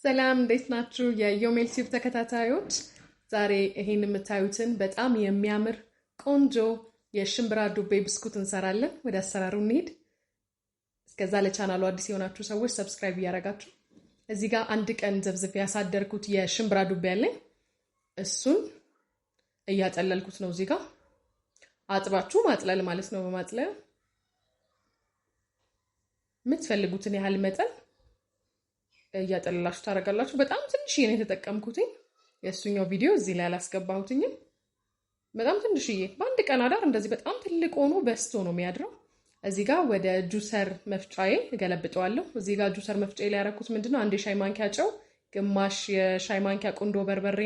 ሰላም እንዴት ናችሁ? የዮሜል ቲዩብ ተከታታዮች፣ ዛሬ ይሄን የምታዩትን በጣም የሚያምር ቆንጆ የሽምብራ ዱቤ ብስኩት እንሰራለን። ወደ አሰራሩ እንሂድ። እስከዛ ለቻናሉ አዲስ የሆናችሁ ሰዎች subscribe እያደረጋችሁ፣ እዚህ ጋር አንድ ቀን ዘፍዝፌ ያሳደርኩት የሽምብራ ዱቤ አለኝ። እሱን እያጠለልኩት ነው። እዚህ ጋር አጥባችሁ ማጥለል ማለት ነው። በማጥለያ የምትፈልጉትን ያህል መጠን እያጠለላችሁ ታደርጋላችሁ። በጣም ትንሽዬ ነው የተጠቀምኩትኝ። የእሱኛው ቪዲዮ እዚህ ላይ አላስገባሁትኝም። በጣም ትንሽዬ በአንድ ቀን አዳር እንደዚህ በጣም ትልቅ ሆኖ በስቶ ነው የሚያድረው። እዚህ ጋር ወደ juicer መፍጫዬ እገለብጠዋለሁ። እዚህ ጋር juicer መፍጫዬ ላይ ያደረኩት ምንድነው? አንድ የሻይ ማንኪያ ጨው፣ ግማሽ የሻይ ማንኪያ ቁንዶ በርበሬ፣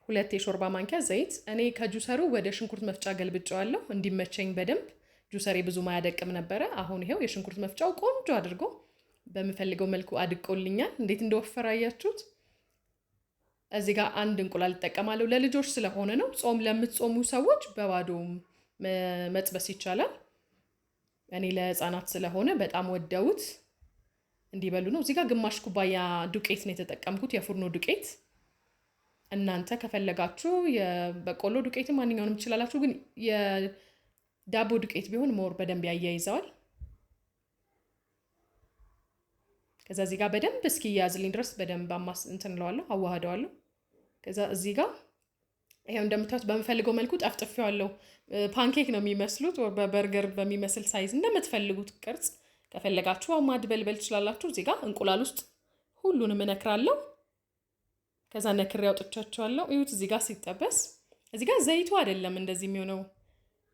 2 የሾርባ ማንኪያ ዘይት። እኔ ከ juicer ኡ ወደ ሽንኩርት መፍጫ ገልብጨዋለሁ እንዲመቸኝ በደንብ። Juicer ኤ ብዙ ማያደቅም ነበረ። አሁን ይሄው የሽንኩርት መፍጫው ቆንጆ አድርጎ በምፈልገው መልኩ አድቆልኛል። እንዴት እንደወፈረ አያችሁት? እዚህ ጋር አንድ እንቁላል እጠቀማለሁ። ለልጆች ስለሆነ ነው። ጾም ለምትጾሙ ሰዎች በባዶ መጥበስ ይቻላል። እኔ ለሕፃናት ስለሆነ በጣም ወደውት እንዲበሉ ነው። እዚህ ጋር ግማሽ ኩባያ ዱቄት ነው የተጠቀምኩት፣ የፉርኖ ዱቄት። እናንተ ከፈለጋችሁ የበቆሎ ዱቄት ማንኛውንም ትችላላችሁ፣ ግን የዳቦ ዱቄት ቢሆን more በደንብ ያያይዘዋል። ከዛ እዚህ ጋር በደንብ እስኪያያዝልኝ ድረስ በደንብ አማስ እንትን እለዋለሁ፣ አዋህደዋለሁ። ከዛ እዚህ ጋር ይሄው እንደምታዩት በምፈልገው መልኩ ጠፍጥፌዋለሁ። Pancake ነው የሚመስሉት፣ በበርገር በሚመስል size እንደምትፈልጉት ቅርጽ ከፈለጋችሁ ማድበልበል ትችላላችሁ። እዚህ ጋር እንቁላል ውስጥ ሁሉንም እነክራለሁ። ከዛ ነክሬ አውጥቻቸዋለሁ። እዩት እዚህ ጋር ሲጠበስ፣ እዚህ ጋር ዘይቱ አይደለም እንደዚህ የሚሆነው።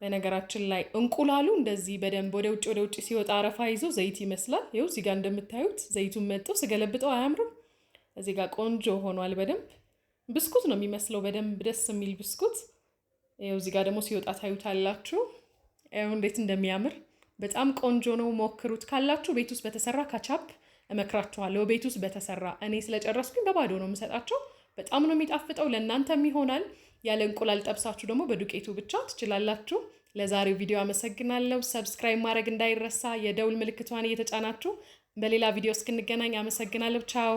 በነገራችን ላይ እንቁላሉ እንደዚህ በደንብ ወደ ውጭ ወደ ውጭ ሲወጣ አረፋ ይዞ ዘይት ይመስላል። ይኸው እዚህ ጋር እንደምታዩት ዘይቱን መጥቶ ስገለብጠው አያምርም? እዚህ ጋር ቆንጆ ሆኗል። በደንብ ብስኩት ነው የሚመስለው። በደንብ ደስ የሚል ብስኩት። ይኸው እዚህ ጋር ደግሞ ሲወጣ ታዩታላችሁ። ይኸው እንዴት እንደሚያምር በጣም ቆንጆ ነው። ሞክሩት ካላችሁ ቤት ውስጥ በተሰራ ካቻፕ እመክራችኋለሁ። ቤት ውስጥ በተሰራ እኔ ስለጨረስኩኝ በባዶ ነው የምሰጣቸው። በጣም ነው የሚጣፍጠው። ለእናንተም ይሆናል። ያለ እንቁላል ጠብሳችሁ ደግሞ በዱቄቱ ብቻ ትችላላችሁ። ለዛሬው ቪዲዮ አመሰግናለሁ። Subscribe ማድረግ እንዳይረሳ፣ የደውል ምልክቷን እየተጫናችሁ በሌላ ቪዲዮ እስክንገናኝ አመሰግናለሁ። ቻው።